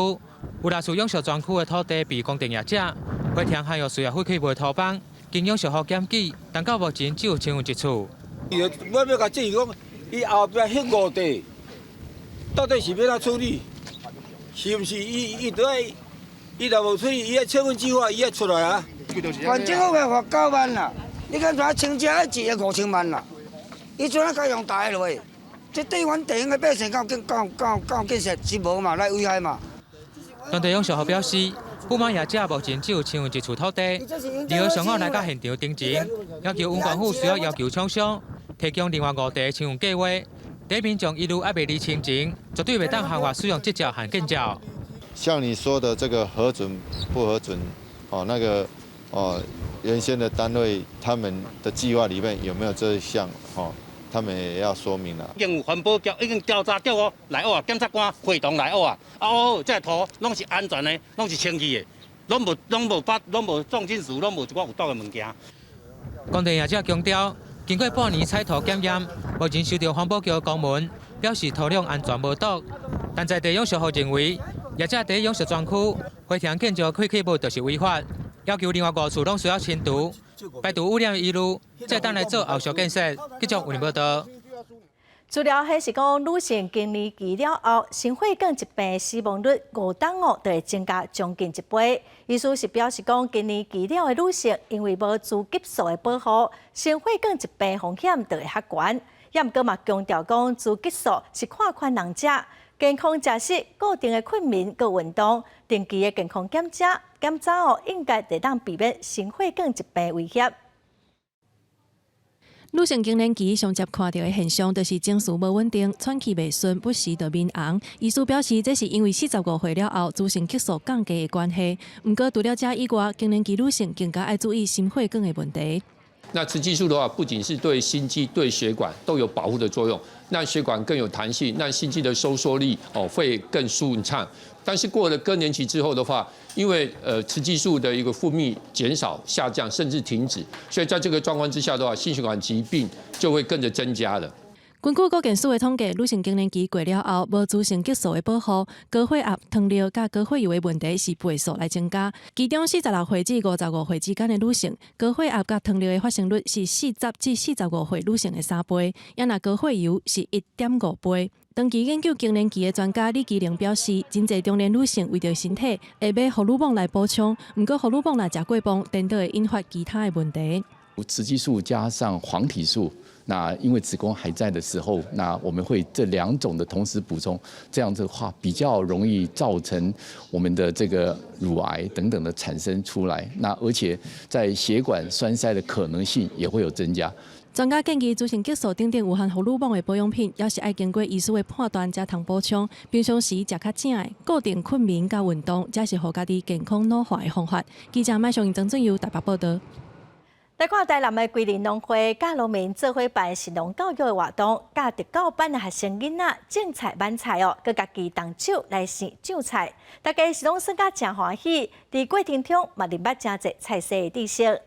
有若處養殖專區的土地被工電業者回填含有需要廢棄物的土方，經養殖戶檢舉，但到目前只有清運一處。我欲共質疑講，伊後壁彼五塊到底是欲按怎處理？是毋是伊著愛，伊若無處理，伊愛清運計劃，伊愛出來啊！縣政府欲罰9萬啦，你敢知影清這1億5千萬啦？伊怎啊共用大落？這對阮地方的百姓敢有建設是無嘛，來危害嘛。當地養殖戶表示，不滿業者目前只有清運一處土地，2號上午來到現場盯前，要求雲縣府需要要求廠商提供另外五塊的清運計劃。佇民眾疑慮猶未釐清前，絕對袂當合法使用執照和建照。像你說的這個核准不核准？哦，那個哦，原先的單位他們的計劃裡面有沒有這一項？哦，他們也要說明啦。已經有環保局已經調查局哦來挖，檢察官會同來挖啊，啊哦，這个土攏是安全的，攏是清氣的，攏無重金屬，攏無一寡有毒的物件。工電業者強調，經過半年採土檢驗，目前收著環保局公文，表示土壤安全無毒。但在地養殖戶認為，業者佇養殖專區回填建築廢棄物就是違法，要求另外五處攏需要清除，排除污染疑慮，再當來做後續建設。繼續為您報道。資料顯示講，女性更年期了後，心血管疾病死亡率5冬哦，就會增加將近一倍。醫師是表示講，更年期了的女性因為無雌激素的保護，心血管疾病風險就會較懸。也毋過嘛強調講，雌激素是看款人食，健康食食、固定的睏眠、閣運動、定期的健康檢查哦，應該會當避免心血管疾病威脅。女性更年期上捷看著的現象，就是情緒無穩定、喘氣袂順、不時就面紅。醫師表示，這是因為45歲了後，雌性激素降低的關係。毋過，除了這以外，更年期女性更加愛注意心血管的問題。那雌激素的話，不僅是對心肌、對血管都有保護的作用，讓血管更有彈性，讓心肌的收縮力哦會更順暢。但是過了更年期之後的話，因為雌激素的一個分泌減少、下降，甚至停止，所以在這個狀況之下的話，心血管疾病就會跟着增加了。根據國健署的統計，女性更年期過了後，無雌性激素的保護，高血壓、糖尿佮高血油的問題是倍數來增加。其中46歲至55歲之間的女性，高血壓佮糖尿的發生率是40至45歲女性的3倍，也若高血油是1.5倍。長期研究更年期的專家李吉玲表示，真濟中年女性為著身體會買荷爾蒙來補充，毋過荷爾蒙若食過磅，顛倒會引發其他的問題。雌激素加上黃體素，那因為子宮還在的時候，那我們會這兩種的同時補充，這樣子的話比較容易造成我們的這個乳癌等等的產生出來。那而且在血管栓塞的可能性也會有增加。專家建議，雌性激素等等有含荷爾蒙的保養品，猶是愛經過醫師的判斷才通補充。平常時食較正的，固定睏眠佮運動，才是予家己健康老化的方法。記者麥尚英、曾俊佑台北報導。來看台南的桂林農會，佮農民做伙辦食農教育的活動，教特教班的學生囡仔種菜挽菜哦，閣家己動手來生種菜，大家是攏耍甲誠歡喜，佇過程中嘛認捌誠濟菜色的知識。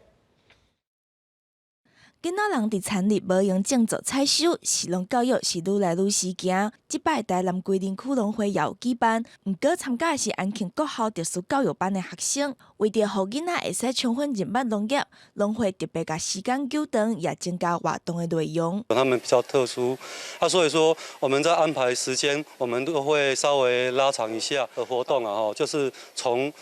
囡仔人佇田裡無閒種作採收，食農教育是愈來愈時行。這擺台南桂林區農會也有舉辦，毋過參加的是安慶國校特殊教育班的學生，為著予囡仔會使充分認捌農業，農會特別共時間糾長，也增加活動的內容。他們比較特殊，啊，所以說我們在安排時間，我們都會稍微拉長一下的活動啊，吼，就是從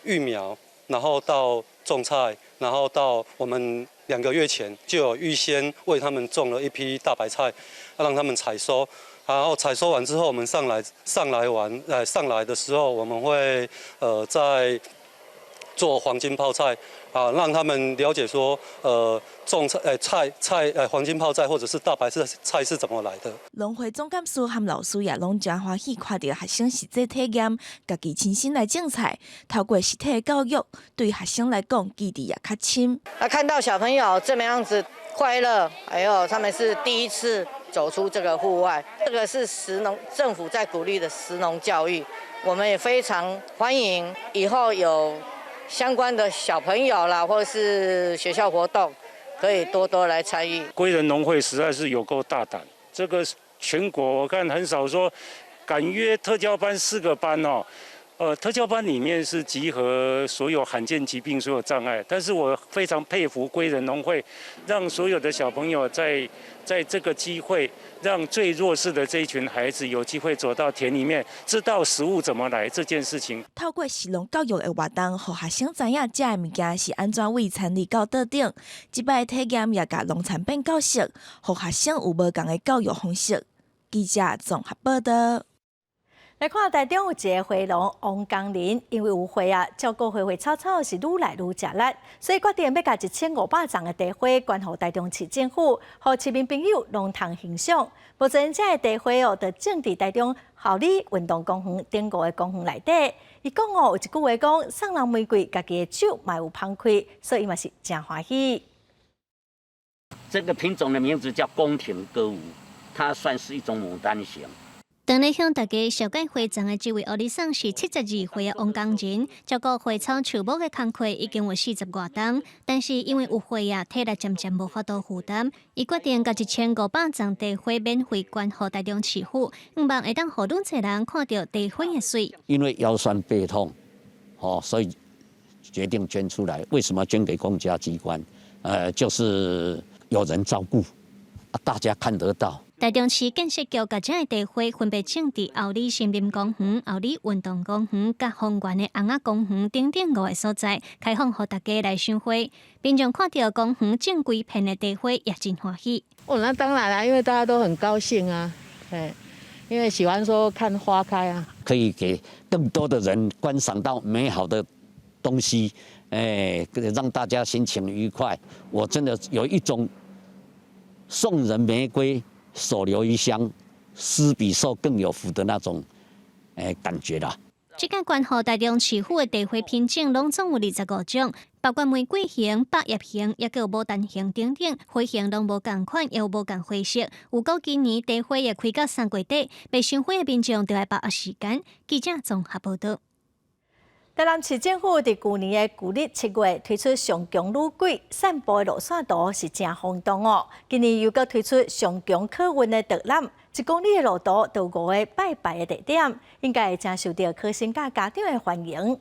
育苗，然後到種菜，然後到我們。2個月前就有預先為他們種了一批大白菜，讓他們採收。然後採收完之後，我們上來玩，上來的時候，我們會再做黃金泡菜，啊，讓他們了解說，種菜，菜菜，黃金泡菜或者是大白菜菜是怎麼來的。農會總幹事和老師也攏誠歡喜，看著學生實際體驗，家己親身來種菜，透過實體教育，對學生來講記憶也較深。啊，看到小朋友這麼樣子快樂，還有他們是第一次走出這個戶外，這個是食農政府在鼓勵的食農教育，我們也非常歡迎以後有相關的小朋友啦，或是學校活動，可以多多來參與。歸仁農會實在是有夠大膽，這個全國我看很少說敢約特教班4個班哦。特教班裡面是集合所有罕見疾病、所有障礙，但是我非常佩服歸仁農會，讓所有的小朋友在這個機會，讓最弱勢的這一群孩子有機會走到田裡面，知道食物怎麼來這件事情。透過食農教育的活動，予學生知影食的物件是按怎為田裡到桌頂。這擺體驗也共農產品教識，予學生有無仝的教育方式。記者綜合報道。來看台中有一个花農王江林，因為有花啊，照顧花花草草是愈來愈食力，所以決定欲共1500叢的茶花捐予台中市政府，予市民朋友攏通欣賞。目前這个茶花哦，就種佇台中后里運動公園頂五个公園內底。伊講哦，有一句話講，送人玫瑰，家己的手嘛有芳開，所以伊嘛是誠歡喜。這個品種的名字叫宮廷歌舞，它算是一種牡丹型。當咧向大家紹介花叢的這位歐尼桑是72歲的王江仁，照顧花草樹木的工課已經有40外冬，但是因為有花啊，體力漸漸無法度負擔，伊決定共1500叢茶花免費捐予台中市府，希望會當予愈濟人看著茶花的媠。因為腰酸背痛，哦，所以決定捐出來。為什麼捐給公家機關？就是有人照顧，大家看得到。台中市建設局共這个茶花分別種佇后里森林公園、后里運動公園、佮豐原的尪仔公園等等五个所在，開放予大家來賞花。民眾看著公園種規片的茶花，也真歡喜。哦，那當然啦，因為大家都很高興啊，因為喜歡說看花開啊，可以給更多的人觀賞到美好的東西，哎，讓大家心情愉快。我真的有一種送人玫瑰，手留餘香，施比受更有福的那種感覺啦。這個捐予台中市府的茶花品種，攏總有25種，包括玫瑰型、百葉型，抑閣有牡丹型等等，花型攏無仝款，也有無仝花色。預估今年茶花會開到3月底，欲賞花的民眾就愛把握時間。記者綜合報道。台南市政府佇舊年的舊曆7月推出上強女鬼散步的路線圖是誠轟動哦。今年又閣推出上強考運的導覽，1公里的路途就有五个拜拜的地點，應該會誠受著考生佮家長的歡迎。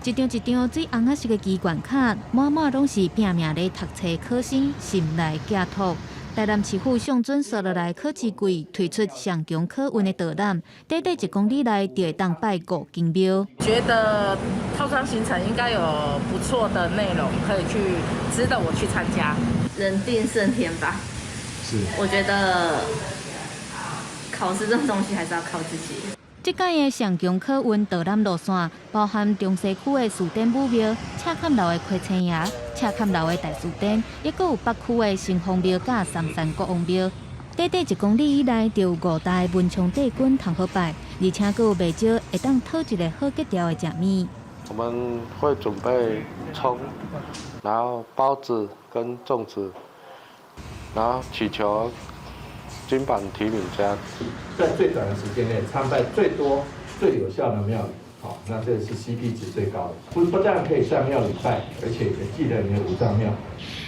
一張一張水紅仔色的機關卡，滿滿攏是拚命咧讀冊考生心內寄託。台南市府上準紲落來考試季推出上強考運的導覽，短短1公里內就會當拜五間廟。覺得套裝行程應該有不錯的內容可以去值得我去參加。人定勝天吧。是。我覺得考試這種東西還是要靠自己。這擺的上強考運導覽路線，包含中西區的士典武廟、赤崁樓的魁星爺、赤崁樓的大士殿，抑閣有北區的城隍廟佮三山國王廟。短短1公里以內，就有五大文昌帝君通好拜，而且閣有袂少會當討一个好格調的食物。我們會準備蔥，然後包子跟粽子，然後祈求金榜題名這樣。在最短的時間內參拜最多、最有效的廟宇，好，那這是 CP 值最高的。不但可以上廟裡拜，而且也記得你的五臟廟。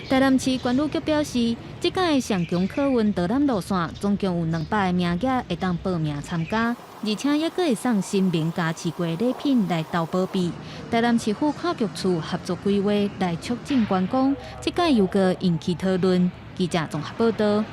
台南市觀旅局表示，這擺的上強考運導覽路線，總共有200个名額會當報名參加，而且抑閣會送神明加持過禮品來投保庇。台南市府考局處合作規劃來促進觀光，這擺又閣引起討論。記者綜合報道。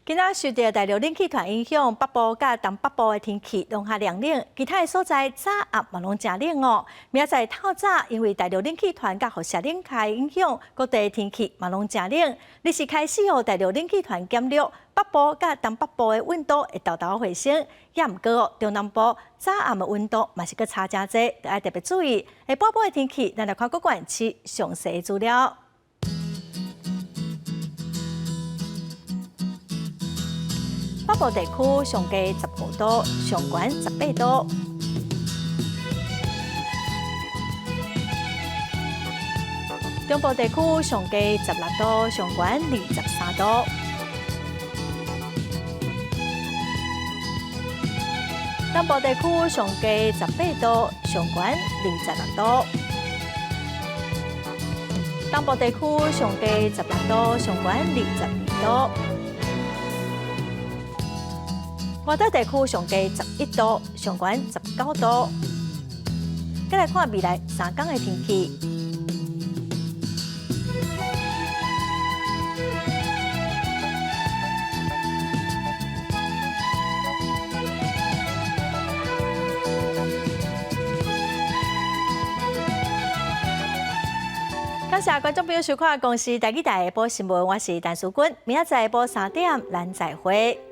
今仔受著大陸冷氣團影響，北部佮東北部的天氣攏較涼冷，其他的所在早暗嘛攏誠冷哦。明仔載透早，因為大陸冷氣團佮輻射冷害影響，各地天氣嘛攏誠冷。日時開始哦，大陸冷氣團減弱，北部佮東北部的溫度會沓沓回升。也毋過哦，中南部早暗的溫度嘛是閣差誠濟，著愛特別注意。下半晡的天氣，咱來看各縣市詳細資料。北部地區上低15度，上懸18度。中部地區上低16度，上懸23度。南部地區上低18度，上懸26度。東部地區上低16度，上懸22度。外島地區上低11度，上懸19度。再來看未來3天的天氣。感謝觀眾朋友收看《公視台語台》下晡新聞，我是陳淑君，明仔載下晡3點，咱再會。